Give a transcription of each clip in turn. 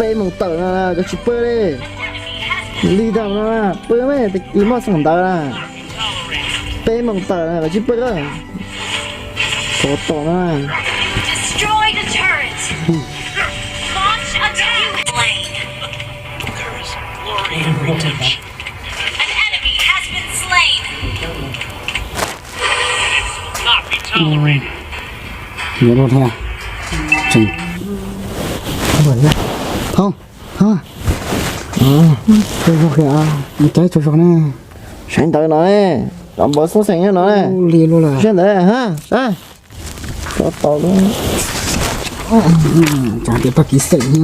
Peb moos tawm no koj tsis pw li. Li tau no pw me tag kis muaj xeem ntawd na. Peb moos tawm no koj tsis pw. Tsov tom no. Destroy the turret. Launch attack. Slain. There is glory in reach. An enemy has been slain. Not be tolerated. Yuav luag thiab. Tseem. Thov, thov. Tsaug zog kiag, mus caij tsaug zog na. Saib ntawd no, cov npawv xoob xeem nyob no. Li luaj lawm. Saib ntawd, ha, saib. Tau tau lawm. Tsam tias tag kis xeem thiab.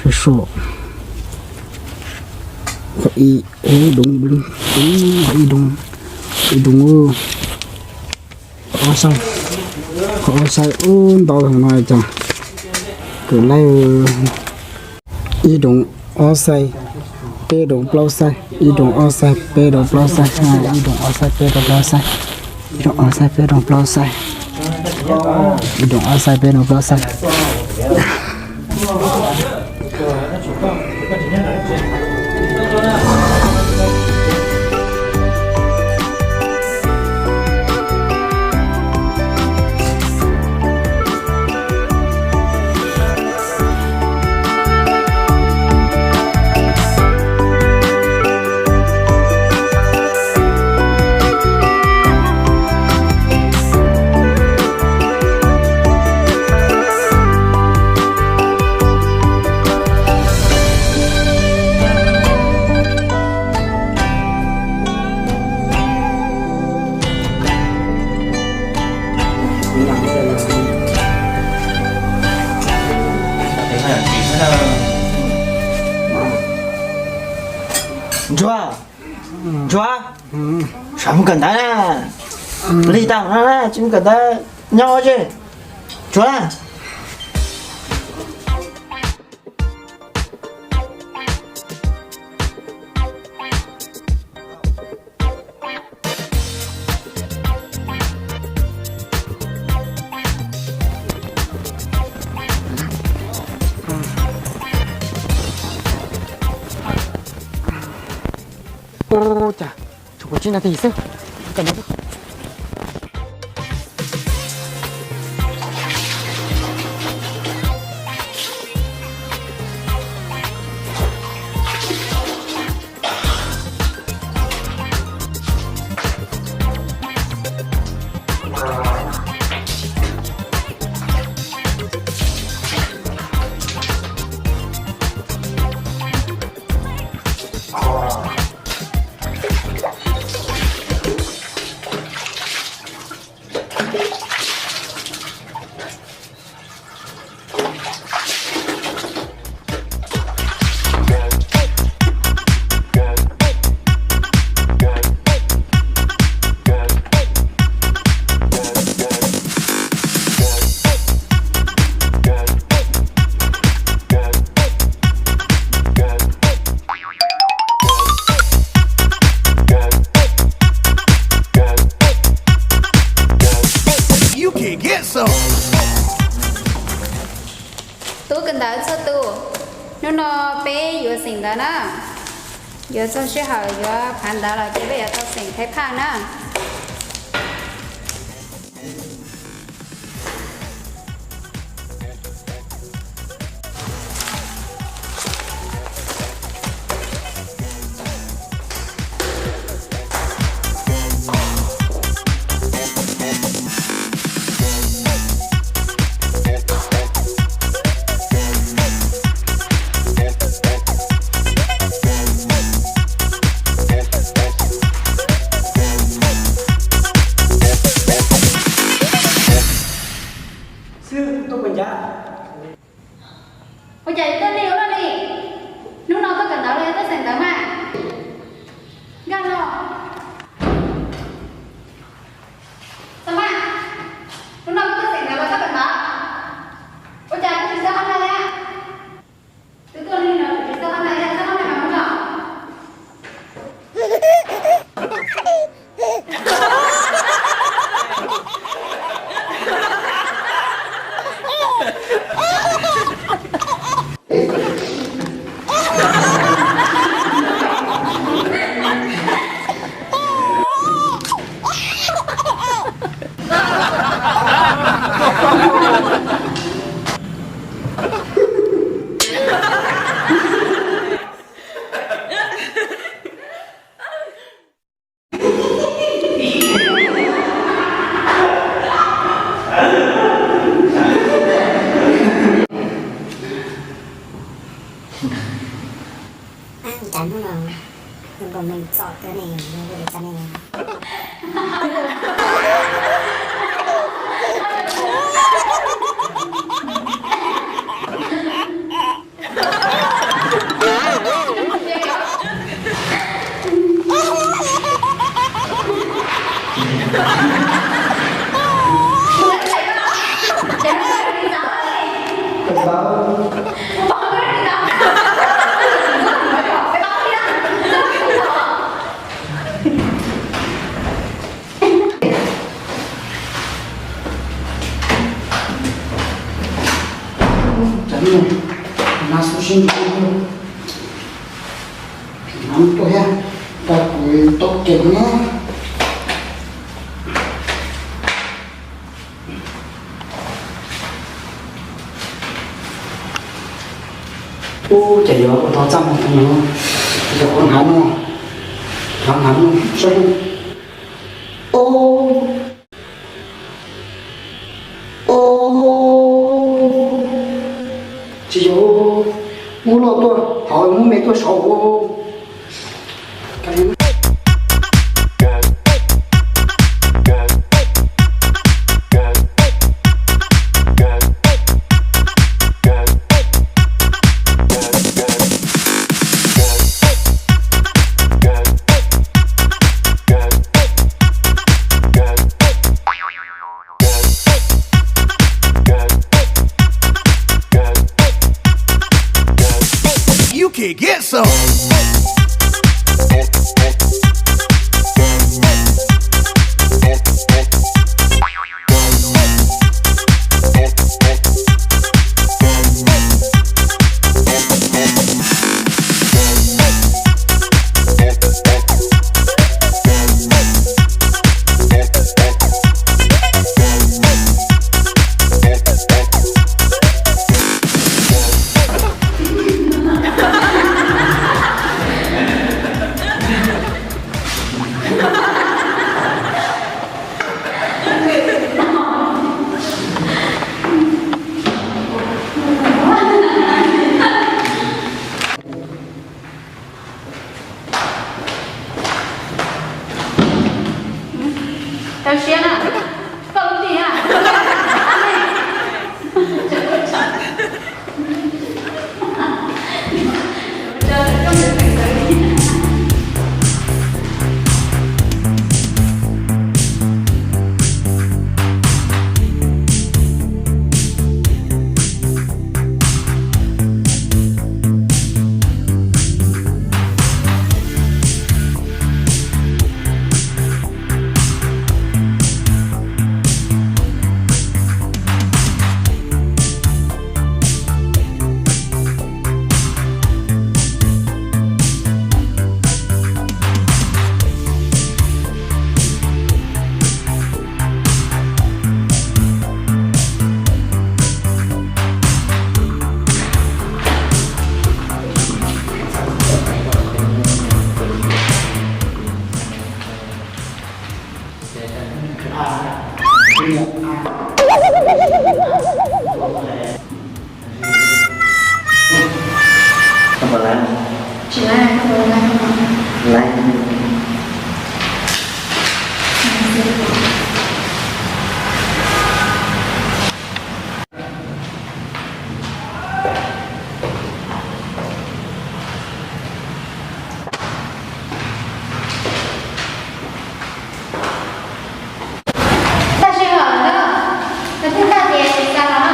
Sov sov. Qhov ib, ub, doo, ib doo, ib doo. Ob xaib, qhov ob xaib ub ntau no cas kawg laij. Ib doo ob xaib peb doo plaub xaib, ib doo ob xaib peb doo plaub xaib, ib doo ob xaib peb doo plaub xaib, ib doo ob xaib peb doo plaub xaib, ib doo ob xaib peb doo plaub xaib. Ntsuag, Ntsuag, sawv mus kawm ntawv na. Lig tag no na, tsis mus kawm ntawv nyob ua zej. Ntsuag. Ua cas tshuav kuv tsib nas this xwb. Tub kawm ntawv txhua tus, hnub no peb yuav xeem ntawv na. Yuav txog sij hawm yuav phav ntawv los ces peb yuav tau xeem thaiv phaj na. Ab, cas hnub no zoo nkaus meej txom kawg ne, no ua li cas ne? Cov niag nas xu sib ntsib, nas tuaj thiab, tau kuv tau kev na. Ub, ces yuav ua tau txaj muag no, yog ua hnav no, hnav hnav no saib. Ub, ub, tsis yog, muab loj tuaj hauv, muab me tuaj saud. You can get some. Tau siab na, koj lub ntiag. Koj puas laib? Tsis laib, koj puas laib? Laib. Tag sij hawm na, no twb tag ces xa los na.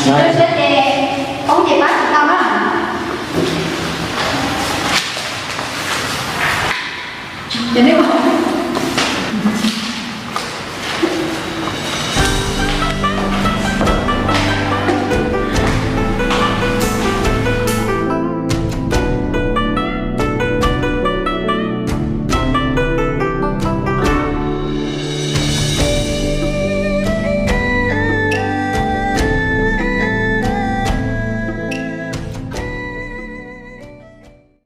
Siab ces